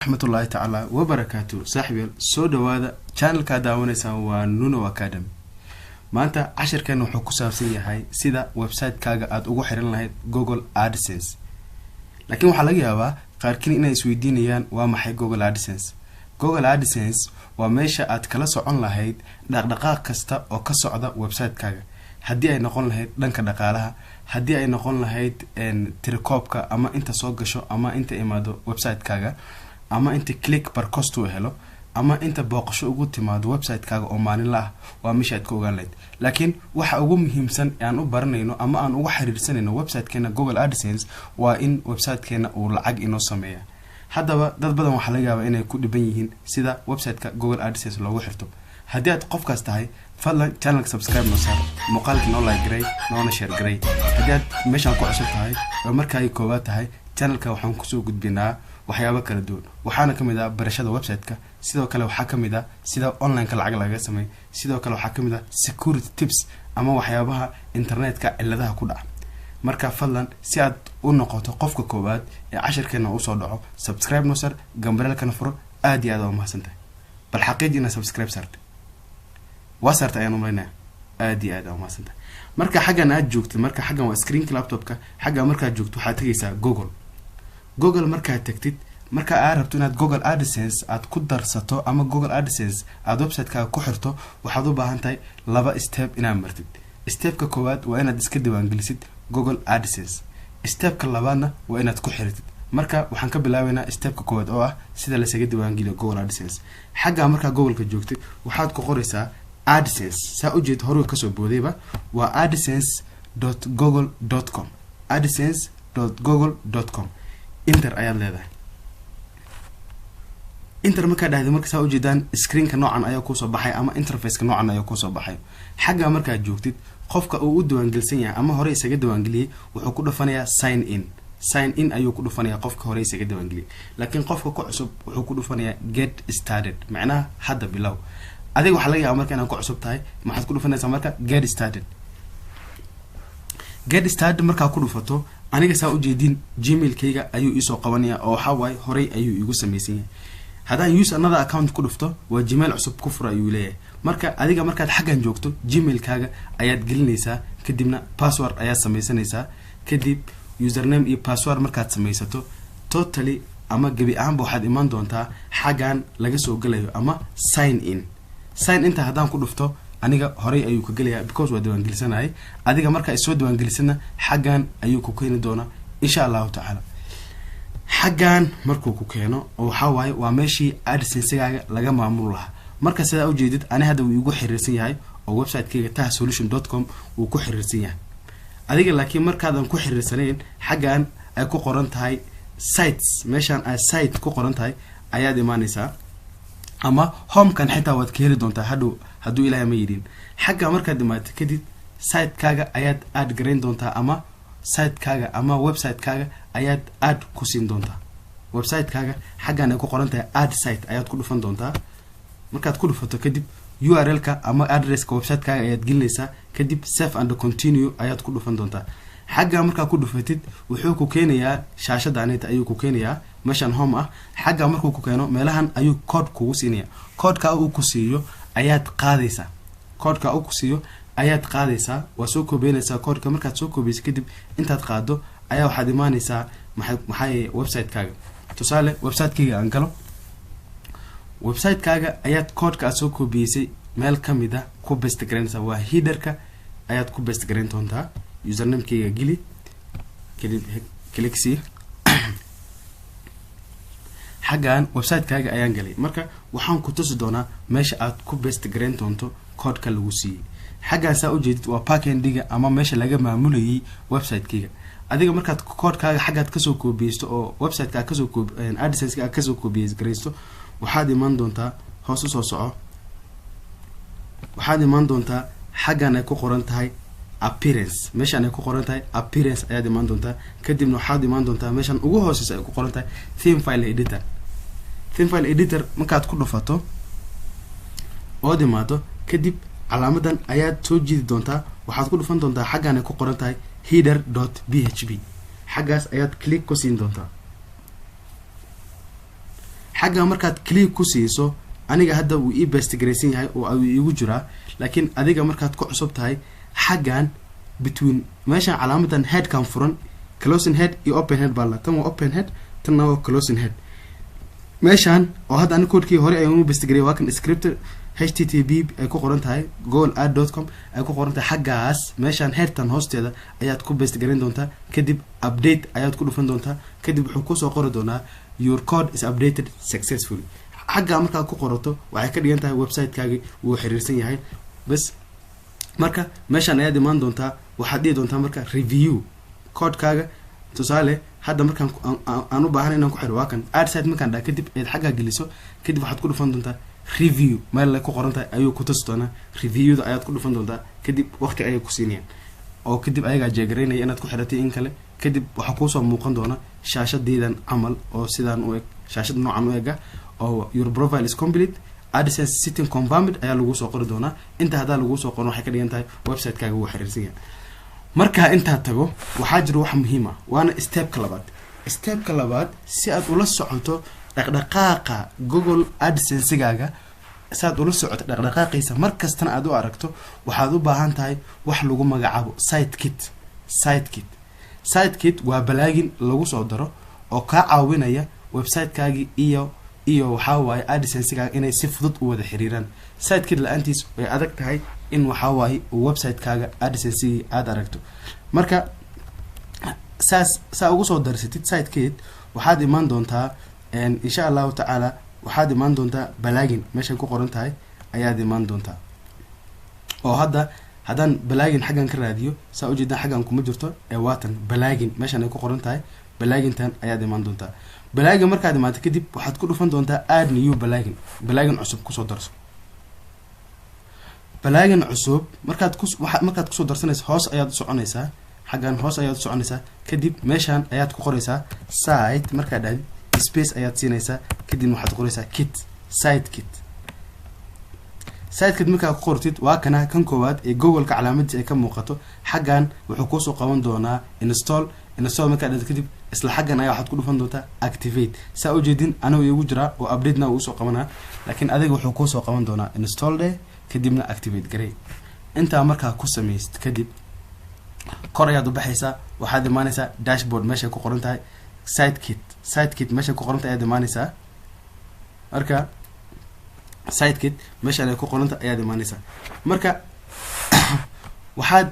Waraxmatullaahi tacaala wabarakaatu. Saaxiibyaal, soo dhawaada. Channelkaa daawanaysaan waa Nuno Academy. Maanta cashirkan wuxuu ku saabsan yahay sida website-kaaga aada ugu xiran lahayd Google AdSense. Laakiin waxaa laga yaabaa qaarkiin inay isweydiinayaan, waa maxay Google AdSense? Google AdSense waa meesha aad kala socon lahayd dhaqdhaqaaq kasta oo ka socda website-kaaga, haddii ay noqon lahayd dhanka dhaqaalaha, haddii ay noqon lahayd tirakoobka ama inta soo gasho ama inta imaado website-kaaga, ama inta click per cost uu helo, ama inta booqasho ugu timaado website-kaaga oo maalinla ah, waa meesha aad ka ogaan lahayd. Laakiin waxa ugu muhiimsan aan u baranayno ama aan uga xiriirsanayno website-keena Google AdSense waa in website-keena uu lacag inoo sameeya. Haddaba dad badan waxaa laga yaabaa inay ku dhiban yihiin sida website-ka Google AdSense loogu xirto. Haddii aad qofkaas tahay, fadlan channelka subscribe noo saar, muuqaalkii noo like garay, noona share garay. Haddii aad meeshaan ku cusub tahay oo markaay koowaad tahay, channelka waxaan kusoo gudbinaa waxyaabo kala duwan. Waxaana kamid ah barashada website-ka, sidoo kale waxaa kamid ah sida online-ka lacag lagaga sameeyo, sidoo kale waxaa kamid ah security tips ama waxyaabaha internetka ciladaha ku dhaca. Marka fadlan, si aad u noqoto qofka koowaad ee cashirkeena usoo dhaco, subscribe noo sar, gambaleelkana furo. Aad iyo aad aa umahadsantahay. Bal xaqiij inaad subscribe saartay. Waa saartay ayaan umalaynaya. Aad iyo aad aa umahadsantahay. Marka xaggan aad joogtid, marka xaggan waa screenka laptopka. Xaggan markaad joogto, waxaad tegaysaa Google. Google markaad tagtid, marka aad rabto inaad Google AdSense aad ku darsato ama Google AdSense aada website-kaaga ku xirto, waxaad u baahan tahay laba step inaad martid. Stepka koowaad waa inaad iska diiwaangelisid Google AdSense. Stepka labaadna waa inaad ku xiritid. Marka waxaan ka bilaabeynaa stepka koowaad oo ah sida lasaga diiwaangeliyo Google AdSense. Xaggaa markaa Googleka joogtid, waxaad ku qoraysaa AdSense. Saa ujeed, horuu kasoo boodayba, waa adsense.google.com, adsense.google.com. Enter ayaad leedahay. Enter markaa dhahday, marka saa ujeedaan, screenka noocan ayaa kuusoo baxay ama interfaceka noocan ayaa kuusoo baxay. Xagga markaad joogtid, qofka uu u diiwaangelisan yahay ama hore isaga diiwaangeliyey wuxuu ku dhufanayaa sign in. Sign in ayuu ku dhufanayaa qofka hore isaga diiwaangeliyey, laakiin qofka ku cusub wuxuu ku dhufanayaa get started, macnaha hadda bilow. Adiga waxaa laga yaaba marka inaad ku cusub tahay. Maxaad ku dhufanaysaa marka? Get started. Get started markaa ku dhufato, aniga saa ujeedin, Gmailkayga ayuu iisoo qabanaya oo waxaa waaye horey ayuu iigu samaysan yahay. Haddaan use another account ku dhufto, waa Gmail cusub ku fura ayuu leeyahay. Marka adiga markaad xaggan joogto, Gmailkaaga ayaad gelinaysaa, kadibna password ayaad samaysanaysaa. Kadib username iyo password markaad samaysato, totally ama gebi ahaanba waxaad imaan doontaa xaggan laga soo gelayo ama sign in. Sign inta haddaan ku dhufto, aniga horey ayuu ka gelayaa because waa diiwaangelisanayay. Adiga markaa isoo diiwaangelisana, xaggan ayuu ku keeni doonaa, insha Allahu tacaala. Xaggan markuu ku keeno, oo waxaa waaye waa meeshii AdSense-gaaga laga maamul lahaa. Marka sidaa ujeedid, ani hadda wuu igu xiriirsan yahay oo website-kayga tahsolution.com wuu ku xiriirsan yahay. Adiga laakiin markaadan ku xiriirsanayn, xaggan ay ku qoran tahay sites, meeshaan ay site ku qoran tahay ayaad imaaneysaa, ama homekan xitaa waad ka heli doontaa hadhow, hadduu Ilahay ma yidhin. Xagga markaad imaato kadib, sitekaaga ayaad aad garayn doontaa ama sitekaaga ama website-kaaga ayaad aad ku siin doontaa. Website-kaaga xaggan ay ku qoran tahay add site ayaad ku dhufan doontaa. Markaad ku dhufato kadib, URL-ka ama addresska website-kaaga ayaad gelinaysaa. Kadib save and continue ayaad ku dhufan doontaa. Xagga markaa ku dhufatid, wuxuu ku keenayaa shaashada anita ayuu ku keenayaa, meeshan home ah. Xagga markuu ku keeno, meelahan ayuu code kugu siinaya. Codeka uu ku siiyo ayaad qaadaysaa. Codeka uu ku siiyo ayaad qaadaysaa, waa soo koobeynaysaa. Codeka markaad soo koobeysa kadib, intaad qaado ayaa waxaad imaaneysaa maxay website-kaaga. Tusaale, website-kayga aan galo. Website-kaaga ayaad codeka aad soo koobiyeysay meel kamid a ku paste garaynaysaa. Waa headerka ayaad ku paste garayn doontaa. Usernamekeyga geli, kadib click. Xaggan website-kaaga ayaan galay. Marka waxaan ku tusi doonaa meesha aad ku paste garayn doonto codeka lagu siiyey. Xaggan saa ujeedid, waa backendiga ama meesha laga maamulayay website-keyga. Adiga markaad codekaaga xaggaad kasoo koobiyeysto oo website-ka aad kasoo koob AdSense aad kasoo koobiyey garaysto, waxaad imaan doontaa, hoos usoo soco, waxaad imaan doontaa xaggan ay ku qoran tahay appearance. Meeshaan ay ku qoran tahay appearance ayaad imaan doontaa. Kadibna waxaad imaan doontaa meeshaan ugu hooseysa ay ku qoran tahay theme file editor. Theme file editor markaad ku dhufato ood imaado, kadib calaamadan ayaad soo jiidi doontaa. Waxaad ku dhufan doontaa xaggan ay ku qoran tahay header.php. Xaggaas ayaad click ku siin doontaa. Xagga markaad click ku siiso, aniga hadda wuu ii paste garaysan yahay oo uu iigu jiraa, laakiin adiga markaad ku cusub tahay, xaggan between meeshan calaamadan headkan furan, closing head iyo open head baa la. Tan waa open head, tanna waa closing head. Meeshan oo hadda ani codekii hore ayaan u paste garayay, waa kan script HTTP ay ku qoran tahay, googlead.com ay ku qoran tahay. Xaggaas meeshaan headtan hoosteeda ayaad ku paste garayn doontaa. Kadib update ayaad ku dhufan doontaa. Kadib wuxuu kusoo qori doonaa "Your code is updated successfully." Xaggaa markaad ku qorato, waxay ka dhigan tahay websitekaagi wuu xiriirsan yahay bas. Marka meeshaan ayaad imaan doontaa, waxaad dhihi doontaa marka review codekaaga. Tusaale, hadda markaan aan u baahan inaan ku xiro, waa kan add site. Markaan dhaa kadib eed xaggaa geliso, kadib waxaad ku dhufan doontaa review. Meel ay ku qoran tahay ayuu ku tusi doonaa. Reviewda ayaad ku dhufan doontaa. Kadib waqti ayay ku siinayaan oo kadib ayagaa check garaynaya inaad ku xiratay in kale. Kadib waxaa kuusoo muuqan doona shaashadeedan camal oo sidaan u eg, shaashad noocan u ega oo "Your profile is complete, AdSense setting confirmed" ayaa lagu soo qori doonaa. Inta haddaa lagu soo qorin, waxay ka dhigan tahay website-kaaga wuu xiriirsan yahay. Markaa intaa tago, waxaa jira wax muhiim ah, waana stepka labaad. Stepka labaad, si aad ula socoto dhaqdhaqaaqa Google AdSensigaaga, si aad ula socoto dhaqdhaqaaqiisa mar kastana aad u aragto, waxaad u baahan tahay wax lagu magacaabo site kit. Site kit, site kit waa plugin lagu soo daro oo kaa caawinaya websitekaagii iyo waxaa waaye AdSensigaaga inay si fudud u wada xiriiraan. Site kit la-aantiis way adag tahay in waxaa waaye uu website-kaaga AdSensigii aada aragto. Marka saas saa ugu soo darsatid site kit, waxaad imaan doontaa, insha Allahu tacaala, waxaad imaan doontaa plugin meeshay ku qoran tahay ayaad imaan doontaa. Oo hadda haddaan plugin xaggan ka raadiyo, saa ujeedaan xaggan kuma jirto ee waatan plugin meeshan ay ku qoran tahay. Plugintan ayaad imaan doontaa. Plugin markaad imaato kadib, waxaad ku dhufan doontaa add new plugin. Plugin cusub kusoo darso. Plugin cusub markaad ku markaad kusoo darsanaysa, hoos ayaad u soconaysaa. Xaggan hoos ayaad u soconaysaa. Kadib meeshan ayaad ku qoraysaa site. Markaad dhahdid, space ayaad siinaysaa. Kadibna waxaad qoraysaa kit, site kit. Site kit markaad ku qortid, waa kana kan koowaad ee Google-ka calaamadiisa ay ka muuqato. Xaggan wuxuu kuusoo qaban doonaa install. Install markaad dhahdo kadib, isla xaggan ayaa waxaad ku dhufan doontaa activate. Saa ujeedin, anigu iigu jiraa oo update-na uu usoo qabanaa, laakiin adiga wuxuu kuusoo qaban doonaa install dheh, kadibna activate garey. Intaa markaa ku samaysid kadib, kor ayaad u baxaysaa. Waxaad imaanaysaa dashboard meeshay ku qoran tahay site kit. Site kit meeshay ku qoran tahay ayaad imaanaysaa. Marka site kit meeshaan ay ku qoran tahay ayaad imaanaysaa. Marka waxaad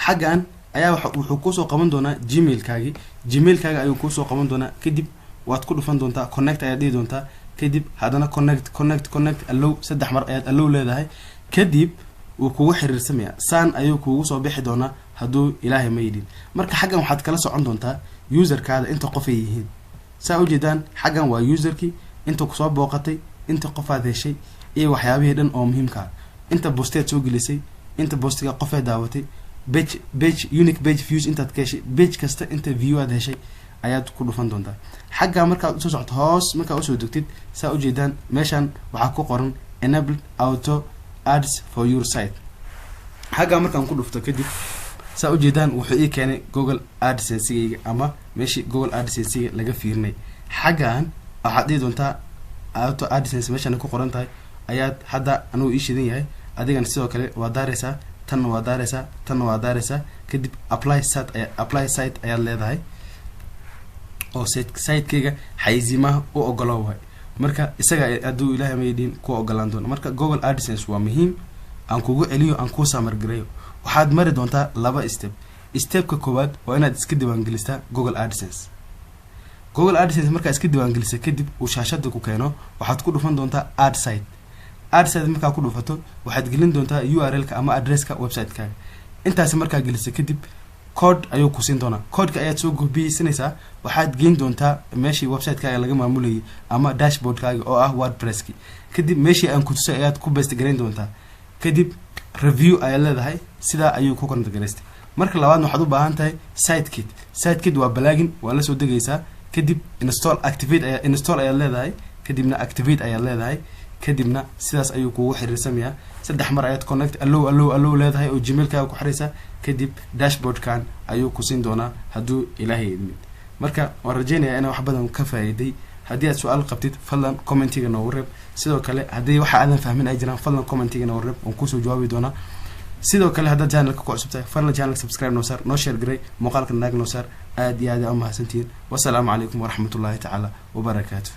xaggan ayaa wuxuu kuusoo qaban doonaa Gmailkaagi. Gmailkaaga ayuu kuusoo qaban doonaa. Kadib waad ku dhufan doontaa, connect ayaad dhihi doontaa. Kadib haddana connect, connect, connect, allow. Saddex mar ayaad allow leedahay. Kadib wuu kugu xiriirsamaya, saan ayuu kugu soo bixi doonaa hadduu Ilaahay ma yidhin. Marka xaggan waxaad kala socon doontaa userkaada inta qof ay yihiin. Saa ujeedaan, xaggan waa userkii, inta kusoo booqatay, inta qofaad heshay iyo waxyaabihii dhan oo muhiimkaa, inta posteed soo gelisay, inta postiga qofee daawatay, page unique page views intaad ka heshay, page kasta inta view aad heshay ayaad ku dhufan doontaa. Xagga markaad usoo socoto, hoos markaad usoo degtid, saa ujeedaan meeshan waxaa ku qoran "Enable auto ads for your site". Xaggaa markaan ku dhufto kadib, saa ujeedaan, wuxuu ii keenay Google AdSensigayga ama meeshii Google AdSensiga laga fiirinay. Xaggan waxaad dhihi doontaa auto AdSense meeshaan ku qoran tahay ayaad hadda anigu ii shidan yahay, adigana sidoo kale waa daaraysaa. Tanna waa daaraysaa, tanna waa daaraysaa. Kadib apply site, apply site ayaad leedahay oo sitekeyga xayisiimaha u ogolo waay. Marka isaga hadduu Ilaahay mayidhin ku ogolaan doono. Marka Google AdSense waa muhiim. Aan kugu celiyo, aan kuu samargareeyo. Waxaad mari doontaa laba step. Stepka koowaad waa inaad iska diiwaangelistaa Google AdSense. Google AdSense markaa iska diiwaangelisa kadib, uu shaashada ku keeno, waxaad ku dhufan doontaa add site. Add site markaa ku dhufato, waxaad gelin doontaa URL-ka ama addresska website-kaaga. Intaasi markaa gelisa kadib, code ayuu ku siin doonaa. Codeka ayaad soo gobiyeysanaysaa, waxaad geyn doontaa meeshii website-kaaga laga maamulayay ama dashboardkaaga oo ah WordPresski. Kadib meeshii aan kutusay ayaad ku paste garayn doontaa. Kadib review ayaad leedahay. Sidaa ayuu ku connect garaystay. Marka labaadna waxaad u baahan tahay site kit. Site kit waa plugin, waa lasoo degaysaa. Kadib install, activate ayaa, install ayaad leedahay, kadibna activate ayaad leedahay. Kadibna sidaas ayuu kugu xiriirsamayaa. Saddex mar ayaad connect, allow, allow, allow leedahay oo Gmailkaaga ku xiraysaa. Kadib dashboardkan ayuu ku siin doonaa hadduu Ilaahay idmid. Marka waan rajeynayaa inaan wax badan ka faa'iiday. Haddii aad su-aal qabtid, fadlan commentiga noogu reeb. Sidoo kale, haddii waxa aadan fahmin ay jiraan, fadlan commentiga noogu reeb, waan kusoo jawaabi doonaa. Sidoo kale, haddaad channelka ku cusub tahay, fadlan channelka subscribe noo saar, noo share garay muuqaalka, like noo saar. Aad iyo aad aa umahadsantihiin. Wasalaamu calaykum waraxmatullaahi tacaala wabarakaatu.